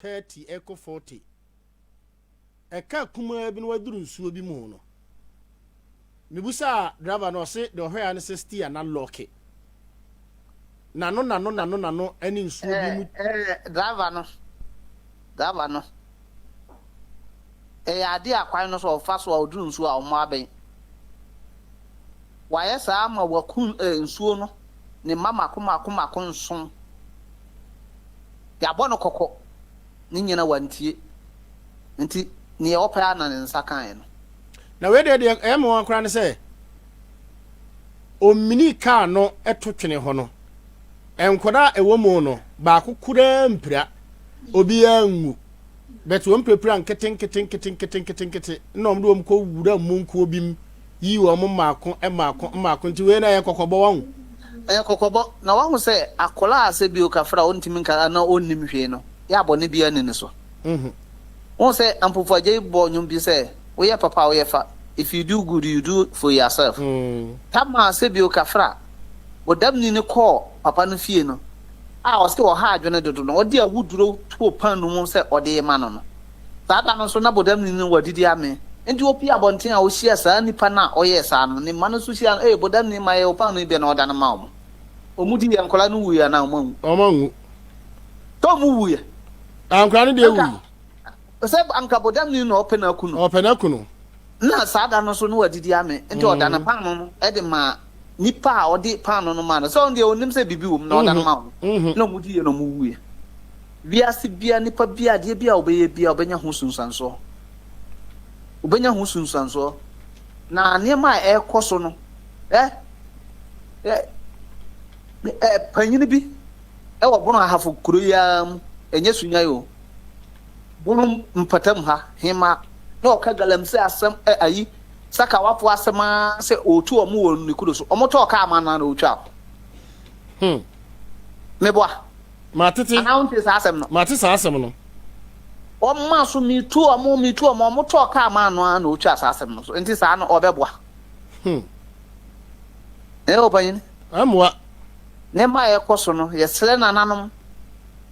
30 ɛkɔ 40. Ɛka kumaa bi na waduru nsuo bi mu no, mebusa driver no, ɔse deɛ ɔhwɛ ya ne sɛ steer na lock nano nano nano nano ɛne nsuo bi mu. Driver no ɛyɛ adeɛ a kwan no so ɔfa so a ɔduru nsuo a ɔmo abɛn wayɛ saa ama waku nsuo no ne mma mako mako mako 7. Yɛabɔ no kɔkɔ ne nyina wantie, nti neɛ ɔpɛ a na ne nsa kaeɛ no. Na wei deɛ ɛyɛ me wɔn koraa ne sɛ omini kaa no ɛto twene hɔ no, nkwadaa a ɛwɔ mu no baako koraa mpira, obiara nwu, bɛtɛ wɔn pirapira nkete nkete nkete nkete nkete nkete na wɔn de wɔn kɔ wura mu nkuo bi mu yi wɔn mmaako mmaako mmaako. Nti wei na ɛyɛ kɔkɔbɔ wɔn. Ɛyɛ kɔkɔbɔ na wahu sɛ akwadaa a sɛ bio kafra a ɔntumi nka na ɔnnim hwee no yɛ abɔne biara ni ne so. Wɔn sɛ Ampofo Agye yi bɔ nnwom bi sɛ woyɛ papa a woyɛ fa, if you do good, you do for yourself. Tama sɛ bio kafra bɔdamni ne kɔɔ papa no fie no a ɔsɛ ɔha adwene dodo no, ɔde awuduro too pan no mu sɛ ɔde ma no. Saa da no nso na bɔdamni no wadidi ame, nti opie abɔnten a ɔhyia saa nipa no a ɔyɛɛ saa no, ne mma no nso hyia no, ee, bɔdamni ma yɛ ɔpan no bi na ɔda no ma ɔmo. Ɔmo di yɛ, nkɔla no wuiɛ anaa ɔmo anwu? Ɔmo anwu. Sɛ ɔmo wuiɛ. Nkwadaa no deɛ wuyi. Sɛ anka bɔdamni na ɔpɛ no aku no. Ɔpɛ no aku no. Na saa da no so no wadidi ame, nti ɔda no paano no ɛde ma nipa a ɔde paano no ma no sɛ ɔno deɛ ɔnim sɛ biribi wɔ mu na ɔda no ma wɔn na ɔmo di yɛ na ɔmo wuiɛ. Wiase bia, nipa bia, adeɛ bia a ɔbɛyɛ bia, ɔbɛnya ho sunsuansoɔ, ɔbɛnya ho sunsuansoɔ. Na nneɛma a ɛrekɔ so no, ɛ ɛ ɛ panyin bi ɛwɔ Bono Ahafo kuro yi ara mu, ɛnyɛ Sunya yi o, Bono mpatam ha hema na ɔka galamsey asɛm, ɛ ayi sakawafo asɛm aa sɛ ɔretu ɔmo wɔ ne kuro so. Ɔmo tɔɔ kaa ma no na ɔtwa. Meboa? Matete. Anaa wonte saa asɛm no? Mate saa asɛm no. Ɔma so mitu ɔmo, mitu ɔmo, ɔmo tɔɔ kaa ma no a na ɔtwa saa asɛm no so. Nti saa no ɔbɛboa? Ɛyɛ ɔpanyin. Amoa. Nneɛma a ɛkɔ so no, yɛsrɛ nananom.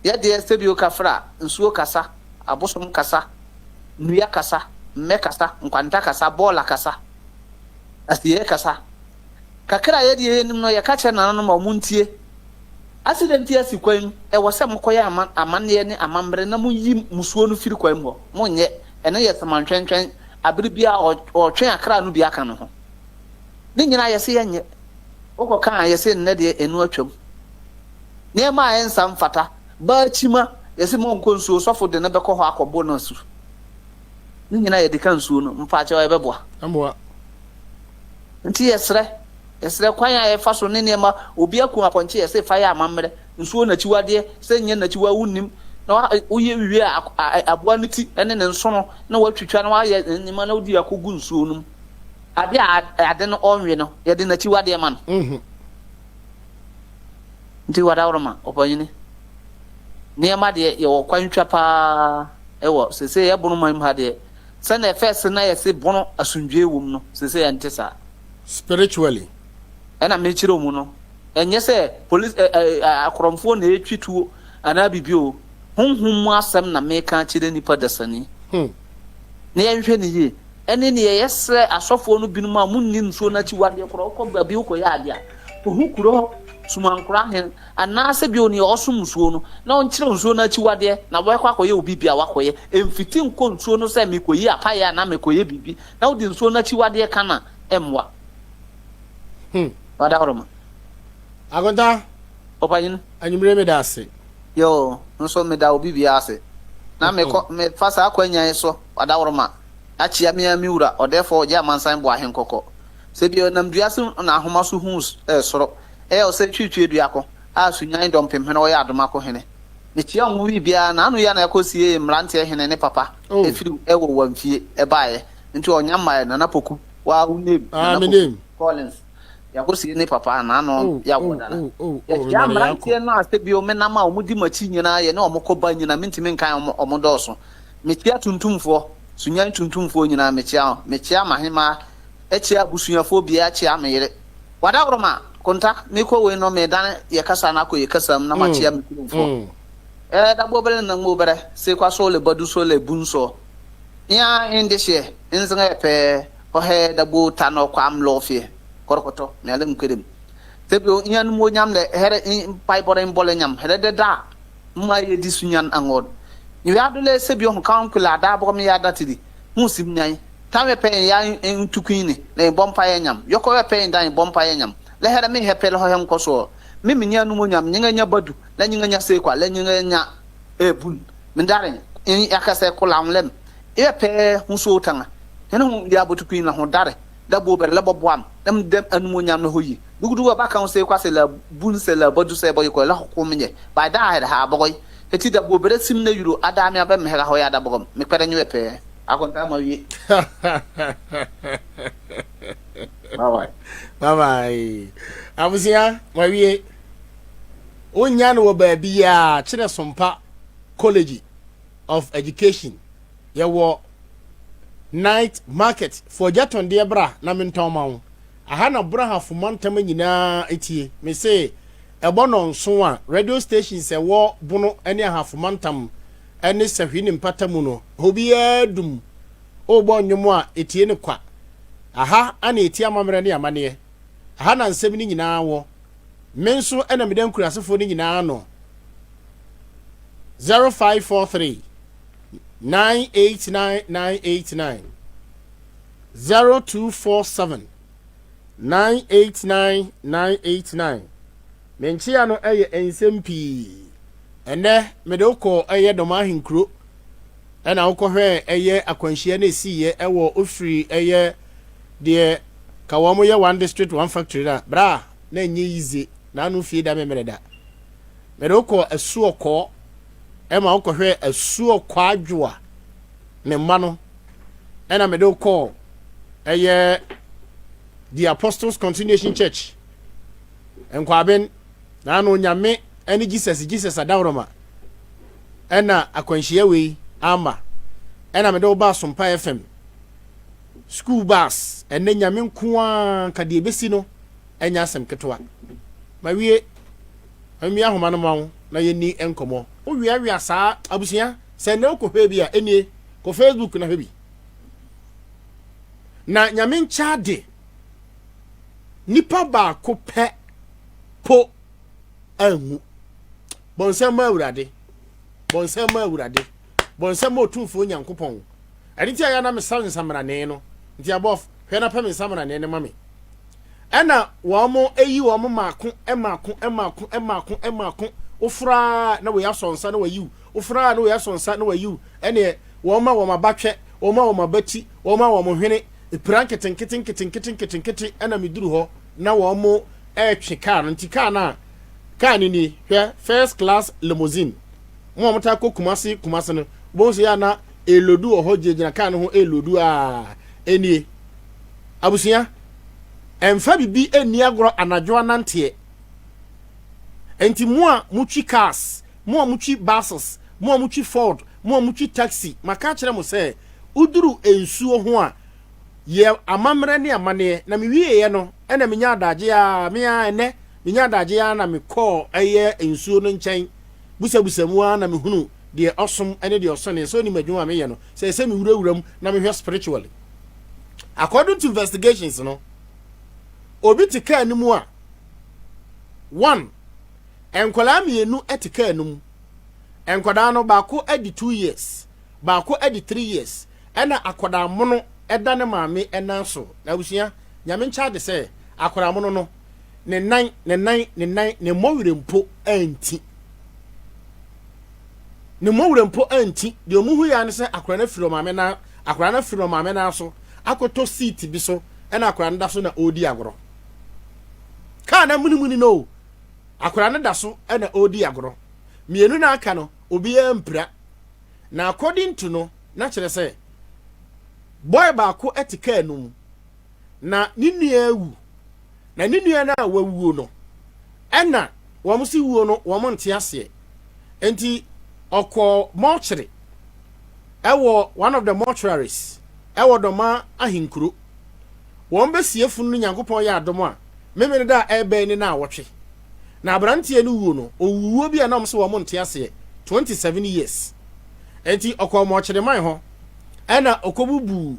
Yɛdeɛ sɛbio kafra, nsuo kasa, abosom kasa, nnua kasa, mmɛ kasa, nkwanta kasa, bɔɔla kasa, asieɛ kasa. Kakra a yɛdeɛ yɛnim no, yɛka kyerɛ nananom a ɔmo ntie. Accident asi kwan mu, ɛwɔ sɛ mokɔyɛ ama amanneɛ ne amammerɛ na moyi musuo no firi kwan mu hɔ. Monyɛ ɛno yɛ samantwɛntwɛn abere bi a ɔtwe akra no bi aka no ho ne nyinaa. Yɛsɛ yɛnyɛ wokɔka a yɛsɛ nnɛ deɛ ɛnu atwam. Nneɛma a ɛnsa mfata baa kyima, yɛsɛ monkɔ nsuo, sɔfo de no bɛkɔ hɔ akɔbɔ no asu. Ne nyinaa yɛde ka nsuo no mpaakyɛw, ɛbɛboa? Amoa. Nti yɛsrɛ kwan a yɛfa so ne nneɛma. Obi aku apɔnkye, yɛsɛ fa yɛ amammerɛ, nsuo n'akyiwadeɛ sɛ nyɛ n'akyiwa wonnim na woyɛ wie a aboa no ti ne ne nsono na watwitwa na wayɛ nneɛma na wodi akɔgu nsuo no mu. Adeɛ a ade no ɔnwe no, yɛde n'akyiwadeɛ ma no. Nti wadaworoma ɔpanyini, nneɛma deɛ yɛwɔ kwan twa paa ɛwɔ sese yɛbono man mu ha deɛ, sɛnea first na yɛse bono asomdwie wɔ mu no, sese yɛnte saa. Spiritually. Ɛna mekyerɛ mu no, ɛnyɛ sɛ police ɛ ɛ akorɔmfoɔ na etwi tuo anaa biribi o. Honhom mu asɛm na meka kyerɛ nipa dasani na yɛnhwɛ ne yie. Ɛne neɛ yɛsrɛ asɔfoɔ no binom a munni nsuo no akyiwadeɛ korɔ. Wokɔ baabi wokɔyɛ adeɛ a, ohu kuro hɔ sumankora hen anaasɛ bio neɛ ɔsom nsuo no na ɔnkyerɛ nsuo no akyiwadeɛ na wɔkɔ akɔyɛ obi bi a wakɔyɛ mfiti nkɔ nsuo no sɛ mekɔyi apayɛ anaa mekɔyɛ biribi na wode nsuo no akyiwadeɛ ka na ɛmmoa. Wadaworoma. Akonta. Ɔpanyin. Anwummere, meda ase. Yo, nso meda obi bia ase na mekɔ mefa saa akwanya yi so, wadaworoma, akyia me a me wura ɔdɛfoɔ ɔgye amansan bɔ ahenkɔkɔ sɛ bi ɔnam dua so na ahoma so hu soro ɛyɛ ɔsɛ twitwie duako a Sunyan dɔmpemhene ɔyɛ adomako hene. Mekyia ɔmo biribiara na ano yi a na ɛkɔ sie mmeranteɛ hene ne papa. Ɛfiri ɛwɔ wamfie ɛbaeɛ nti ɔnya mmaeɛ. Nana Poku waa wo name. Ah, Nana me Poku name. Collins yɛakɔsie ne papa n'ano. Yɛawɔ dada. Oh, Yɛkyia mane yakɔ. mmeranteɛ no a sɛ bio menam a ɔmo di m'akyi nyinaa, yɛ ne ɔmo kɔ ba nyinaa, mentumi nkan ɔmo, ɔmo dɔɔso. Mekyia tuntumfoɔ, Sunyan tuntumfoɔ nyinaa mekyia wɔn. Mekyia mahema, ɛkyia abusuafoɔ biara, kyia me yere wadaworoma Konta. Mekɔ wei no, medane yɛ kasa no akɔ yɛ kasa mu na makyia me kuromfoɔ. Ɛɛ dabobere na ŋmobere sekwa so le badu so le bun so. Nya ndehyeɛ nzeŋɛ pɛɛ hɔhɛ dabo ta nɔ kwam lɔɔfeɛ kɔrɔkɔtɔ mɛ ale nkedem. Sebio nya numo nyam le here paibɔre mbɔle nyam here de da mma ye di sunyan angod. Nyia dole sebio ho kan kula da bɔgɔ mi ya datiri. Hu sim nyan. Tawe pɛ ya ntukwini na bɔ mpa yɛ nyam. Yɔkɔ pɛ dan bɔ mpa yɛ nyam. Le here mi hepele hɔhɛ nkɔsoɔ. Mi mi nya numo nyam nyinga nya badu la nyinga nya sekwa la nyinga nya ebun. Mindare in yakase kula lem. Ibe pɛ hu so tanga. Hene hu ya botukwini la ho dare. Da bo bere la bɔ boam. Dem dem anumo nyam no hoyi. Dugudu ba kan se kwa se la bun se la badu se boy ko la ko minye. Ba da ha boy. Eti da bo bere sim na yuro ada mi abe mehega ho ya da bogom. Me pere nyu pe. Akonta ma wi. Bye bye. Bye bye. Abusua, ma wie. Wonya no wɔ baabi a kyerɛ Sompa College of Education. Yɛwɔ night market for gyatondeɛ bra na mentɔn ma wo. Aha na Brahafo mantam nyinaa etie. Me se ɛbɔ nɔnso a radio stations ɛwɔ Bono ne Ahafo mantam ne Sahwi ne Mpata mu no, obiara dum. Wobɔ nnwom a etie ne kwa. Aha ana etie amammerɛ ne amanneɛ. Aha na nsɛm no nyinaa wɔ. Me nso ɛna meda nkurasefoɔ no nyinaa ano. 0543 989 989 0247 989 989. Me nkyea no ɛyɛ nsɛm pii. Ɛnɛ mede wokɔ ɛyɛ Dɔm Ahenkuro ɛna wokɔhwɛ ɛyɛ akwanhyia no esiiɛ ɛwɔ ofiri ɛyɛ deɛ ka wɔn yɛ one district one factory na bra na ɛnyɛ yize na ano fie da memmerɛ da. Mede wokɔ Asuɔkɔɔ ɛma wokɔhwɛ Asuɔkɔɔ Adwoa ne mma no ɛna mede wokɔ ɛyɛ The Apostles Continuation Church Nkwaben na ano Nyame ɛne Jesus Jesus Adaworoma ɛna akwanhyia wei ama ɛna mede wo ba Asompa FM school bus ɛnɛ Nyame nko ara nka deɛ ebesi no ɛnyɛ asɛm ketewa. Ma wie mmea ahoma no ma wo na yɛnni nkɔmmɔ. Woweawea saa abusua sɛ nnɛ wokɔhwɛ bi a ɛnie kɔ Facebook na hwɛ bi. Na Nyame nkyɛ ade nipa baako pɛ po anwu. Bɔnsɛm ma Awurade. Bɔnsɛm ma Awurade. Bɔnsɛm ma Otumfoɔ Nyankopɔn. Ɛno nti a yɛ na mesa nsamrane no. Nti abɔf, hwɛ na pɛ me nsamrane no ma me. Ɛna wɔn mo eyi wɔn mo maako maako maako maako maako. Wofraa na wei asɔ nsa na wayiw. Wofraa na wei asɔ nsa na wayiw. Ɛneɛ wɔn ma wɔn abatwɛ, wɔn ma wɔn abati, wɔn ma wɔn hwene. Epira nketenkete nketenkete nketenkete ɛna meduru hɔ na wɔn mo ɛretwe kaa no. Nti kaa no a kaa no nie, hwɛ first class limousine. Mo a mo taa kɔ Kumasi Kumasi no, wobɛhu sɛ yɛ ana elodu wɔ hɔ gyinagyina kaa no ho elodu a enie. Abusua, ɛmfa bibi nni agorɔ anadwo ananteɛ. Nti mo a motwi cars, mo a motwi buses, mo a motwi Ford, mo a motwi taxi, maka akyerɛ mo sɛ woduru nsuo ho a yɛ amammerɛ ne amanneɛ. Na mewieɛ no ɛna menya adagye a me a ɛnɛ menya adagye a na mekɔɔ ɛyɛ nsuo no nkyɛn busabusa mu a na mehunu deɛ ɔsom ne deɛ ɔsɔne sɛ onim adwuma a meyɛ no sɛ ɛsɛ mewurawura mu na mehwɛ spiritually. According to investigations no, obi te kaa no mu a one nkwadaa mmienu te kaa no mu. Nkwadaa no baako adi 2 years, baako adi 3 years, ɛna akwadaa mono ɛda ne maame ɛnan so. Na abusua, Nyame nkyɛ ade sɛ akwadaa mono no ne nan ne nan ne nan ne mmɔwerɛ mpo anti. Ne mmɔwerɛ mpo anti. Deɛ ɔmo hu ya ne sɛ akwadaa no afiri ɔmaame nan akwadaa no afiri ɔmaame nan so akɔtɔ seat bi so ɛna akwadaa no da so na ɔredi agorɔ. Kaa na munimuni no akwadaa no da so ɛna ɔredi agorɔ. Mmienu na aka no obiara mpira. Na according to no na kyerɛ sɛ boy baako te kaa no mu na ne nua awu. Na ne nua no a wawuo no ɛna wɔn si wuo no wɔn nte aseɛ. Nti ɔkɔɔ mortuary ɛwɔ one of the mortuaries ɛwɔ Dɔma Ahenkuro. Wɔn bɛsie funu no Nyankopɔn yɛ adom a memene da a ɛbɛn ne na awɔtwe. Na aberanteɛ no wuo no owuo bi a na wɔn sɛ wɔn nte aseɛ. 27 years. Enti ɔkɔɔ mɔkyereman hɔ, ɛna ɔkɔbubuu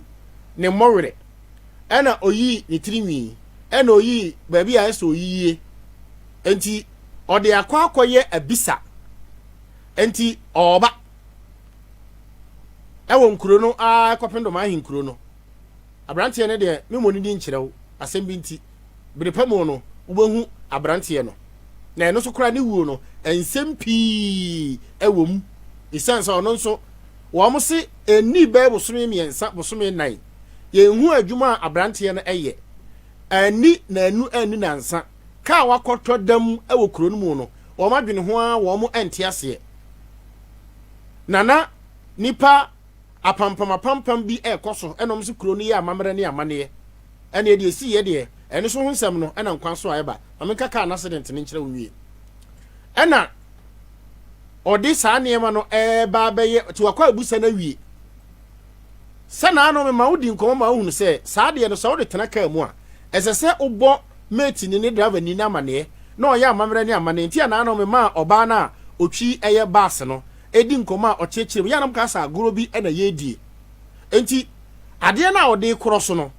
ne mmɔwerɛ, ɛna oyii ne tirinwi, ɛna oyii baabi a ɛsɛ oyiyie. Enti ɔde akɔ akɔyɛ abisa. Enti ɔɔba ɛwɔ nkuro no ara kɔpem dɔm ahenkuro no. Aberanteɛ no deɛ memmɔ ne din nkyerɛ wo, asɛm bi nti. Bere pa mu no, wobɛhu aberanteɛ no. Na ɛno nso koraa ne wuo no, nsɛm pii wɔ mu. Ɛsiane sɛ ɔno nso, wɔn se ɛnnii bɛyɛ bosome mmiɛnsa, bosome nnan, yɛnhu adwuma a aberanteɛ no yɛ. Anni naanu anni nansa, kaa a wakɔtɔ dam wɔ kuro no mu no, wɔn adwene ho ara wɔn nte aseɛ. Na na nnipa apampam apampam bi rekɔ so ɛna wɔn se kuro no yɛ amammerɛ ne amanneɛ. Ɛneɛ deɛ ɛsiiɛ deɛ, ɛno so ho nsɛm no ɛna nkwa so a ɛba. Ma menka kaa no accident no nkyerɛ wo nwie. Ɛna ɔde saa nneɛma no ɛreba abɛyɛ, nti wakɔ abusa no awie. Sɛ naano mema wodi nkɔmmɔ ma wohunu sɛ saa adeɛ no sɛ wode tena kaa mu a, ɛsɛ sɛ wobɔ mate ni ne driver ni no amaneɛ na ɔyɛ amammerɛ ne amanneɛ. Nti a naano memaa ɔbaa no a ɔtwi ɛyɛ bus no ɛdi nkɔmmɔ a ɔkyerɛkyerɛ mu. Yɛ a na moka sɛ agorɔ bi na yɛredie. Nti adeɛ no a ɔde rekorɔ so no,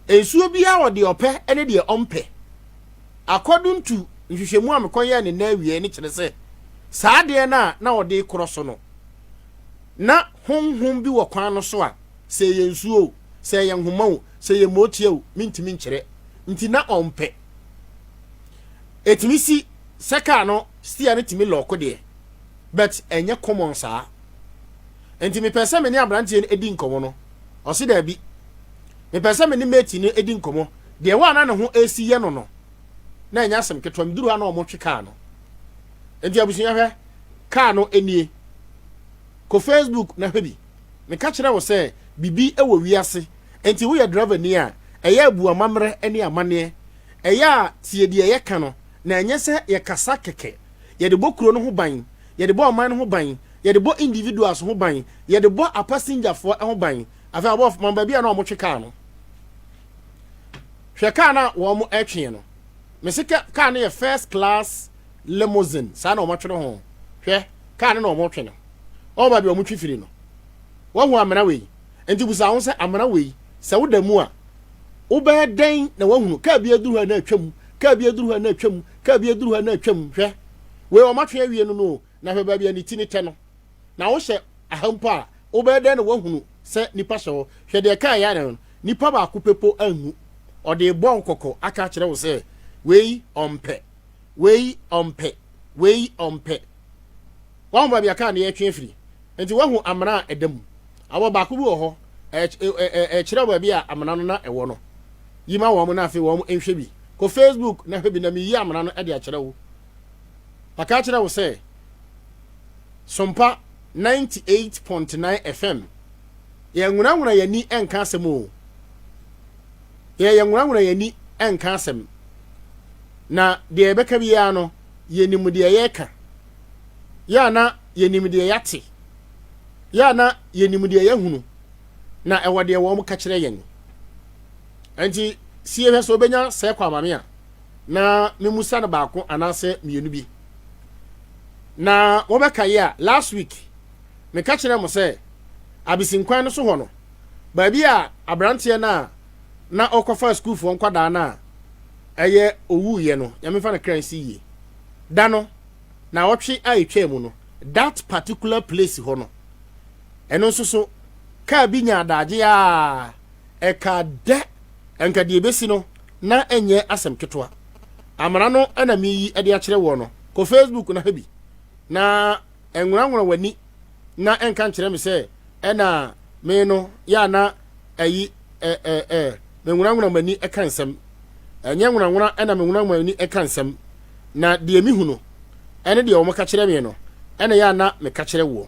nsuo biara wɔ deɛ ɔpɛ ne deɛ ɔmpɛ. According to nhwehwɛmu a mekɔyɛɛ ne nnɛ awieɛ no kyerɛ sɛ saa adeɛ no a na ɔde rekorɔ so no, na honhom bi wɔ kwan no so a, sɛ ɛyɛ nsuo o, sɛ ɛyɛ nhoma o, sɛ ɛyɛ mootia o, mentumi nkyerɛ. Nti na ɔmpɛ. Ɛtumi si sɛ kaa no steer no tumi lɔɔko deɛ, but ɛnyɛ common saa. Nti mepɛ sɛ me ne aberanteɛ no di nkɔmmɔ no, ɔse daabi. Mepɛ sɛ me ne mate no di nkɔmmɔ, deɛ wɔ a na ne ho ɛresi yɛ no no, na ɛnyɛ asɛm ketewa. Meduru ha na wɔtwe kaa no. Nti abusua hwɛ, kaa no nie. Kɔ Facebook na hwɛ bi. Meka kyerɛ wo sɛ biribi wɔ wiase. Nti woyɛ driver ni a, ɛyɛ a bu amammerɛ ne amanneɛ. Ɛyɛ a tie deɛ yɛka no, na ɛnyɛ sɛ yɛkasa kɛkɛ. Yɛde bɔ kuro no ho ban, yɛde bɔ ɔman no ho ban, yɛde bɔ individuals ho ban, yɛde bɔ apasengyafoɔ ho ban. Afei abɔfo, ma baabi a na wɔtwe kaa no. Hwɛ kaa no a wɔtweɛ no. Mese kaa no yɛ first class limousine, saa na wɔatwerɛ ho. Hwɛ, kaa no na wɔtwe no. Wɔn baabi a wɔtwe firi no. Wahu amena wei. Nti busa ho sɛ amena wei, sɛ woda mu a, wobɛyɛ dɛn na wahunu? Kaa bi aduru hɔ a na atwam, kaa bi aduru hɔ a na atwam, kaa bi aduru hɔ a na atwam. Hwɛ, wei wɔatwe awie no no, na hwɛ baabi a ne ti no tɛ no. Na wohyɛ aha mpo a, wobɛyɛ dɛn na woahunu sɛ nipa hyɛ hɔ? Hwɛ deɛ kaa yɛ no, nipa baako pɛ po anwu. Ɔde rebɔ wo kɔkɔ aka akyerɛ wo sɛ wei ɔmpɛ, wei ɔmpɛ, wei ɔmpɛ. Wahu baabi a kaa no yɛretwe afiri? Nti wahu amena a ɛda mu. Awɔ baako bi wɔ hɔ, ɛkyerɛ baabi a amena no na ɛwɔ no. Yi ma wɔn na afei wɔn nhwɛ bi. Kɔ Facebook na hwɛ bi na meyi amena no de akyerɛ wo. Maka akyerɛ wo sɛ Sompa 98.9 FM yɛnwonawona yɛn ani nka asɛm o. Yɛ yɛnwonawona yɛn ani nka asɛm. Na deɛ yɛbɛka biara no, yɛnim deɛ yɛreka. Yɛ a na yɛnim deɛ yɛate. Yɛ a na yɛnim deɛ yɛahunu. Na ɛwɔ deɛ wɔn ka kyerɛ yɛn. Nti, sie hwɛ sɛ wobɛnya sɛ kɔ ama me a, na memusa no baako anaasɛ mmienu bi. Na wɔbɛkae a, last week, meka kyerɛɛ mo sɛ Abisinkwan no so hɔ no, baabi a aberanteɛ no a na ɔkɔfa sukuufoɔ nkwadaa no a ɛyɛ owuiɛ no, Nyame mfa ne kra nsi yie, da no, naawɔtwe a ɛtwaa mu no, that particular place hɔ no, ɛno nso so, kaa bi nyaa daagye a ɛkaa dɛ, ɛnka deɛ ɛbɛsi no, na ɛnyɛ asɛm ketewa. Amena no na meyi de akyerɛ woɔ no, kɔ Facebook na hwɛ bi, na nwonanwona w'ani na nka nkyerɛ me sɛ ɛna me no yɛ a na ayi ɛ ɛ ɛ menwonanwona m'ani ka nsɛm. Ɛnyɛ nwonanwona ɛna menwonanwona m'ani ka nsɛm, na deɛ mehu no ɛne deɛ wɔka kyerɛ me no ɛna yɛ a na meka kyerɛ woɔ.